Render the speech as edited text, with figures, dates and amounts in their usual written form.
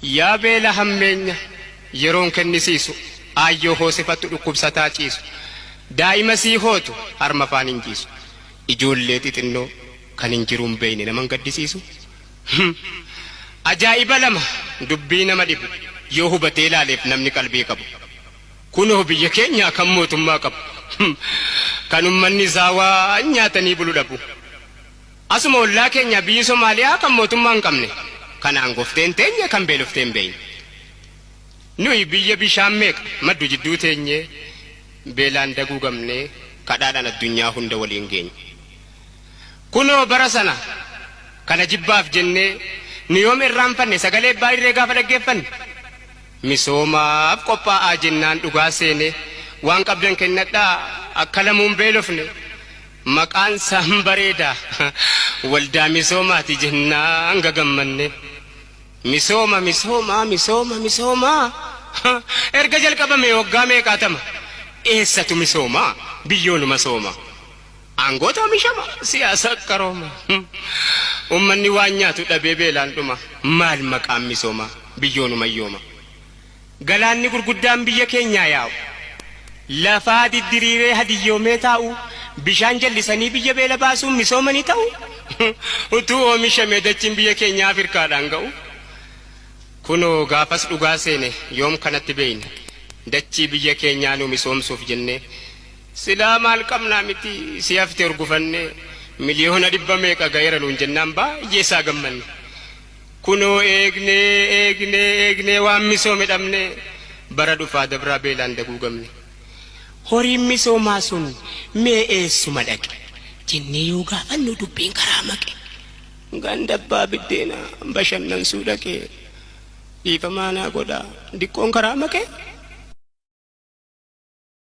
Yaa beela hammeenya yeroon kennisiisu aayyoo hoosifattu dhukkubsataa ciisu daa'ima sii hootu harma afaan hin jiisu ijoollee xixinnoo kan hin jiruun beeyne naman gaddisiisu. Ajaa'iba lama dubbii nama dhibu yoo hubatee ilaaleef namni qalbii qabu. Kunoo biyya keenyaa kan mootummaa qabu kan ummanni isaa waan nyaatanii bulu dhabu. Asuma ollaa keenya biyyi Somaaliyaa kan mootummaa hin qabne, kan aangoftee hin teenye, kan beeloftee hin beeyne. Nuyi biyya bishaan meeqa maddu jidduu teenyee, beelaan daguugamnee, kadhaadhaan addunyaa hunda waliin geenye. Kunoo bara sana kana jibbaaf jennee, nu yoom irraanfanne sagalee abbaa irree gaafa dhaggeeffanne? Misoomaaf qophaa'aa jennaan dhugaa seene, waan qabdan kennadhaa akka lamuu hin beelofne. Maqaan isaan bareeda waldaa misoomaati jennaan gagammanne. Misooma misooma misooma misooma erga jalqabamee waggaa meeqaatama eessatu misooma biyyoonuma sooma. Aangoota oomishama siyaasa qarooma. Uummanni waan nyaatu dhabee beelaan dhuma maal maqaan misooma biyyoonuma yooma. Galaanni gurguddaan biyya keenyaa yaa'u, lafaa diddiriiree hadiyyoomee taa'u, bishaan jallisanii biyya beela baasuun misooma ni ta'u? Utuu oomishamee dachiin biyya keenyaa Afirkaadhaan ga'u? Kunoo gaafas dhugaa seene yoom kanatti beeyne, dachii biyya keenyaa nu misoomsuuf jennee, silaa maal qabnaa miti si hafte hurgufannee, 100,000,000 meeqa ga'eera nuun jennaan baay'ee isaa gammanne. Kunoo eegnee eegnee eegnee waan misoome dhabnee bara dhufaa dabraa beelaan daguugamne. Horiin misoomaa sun mee eessuma dhaqe? Jennee yoo gaafannu dubbiin karaa maqe. Ganda abbaa biddeenaa bashannansuu dhaqe. Dhiifamaa naa godhaa diqqoon karaa maqe.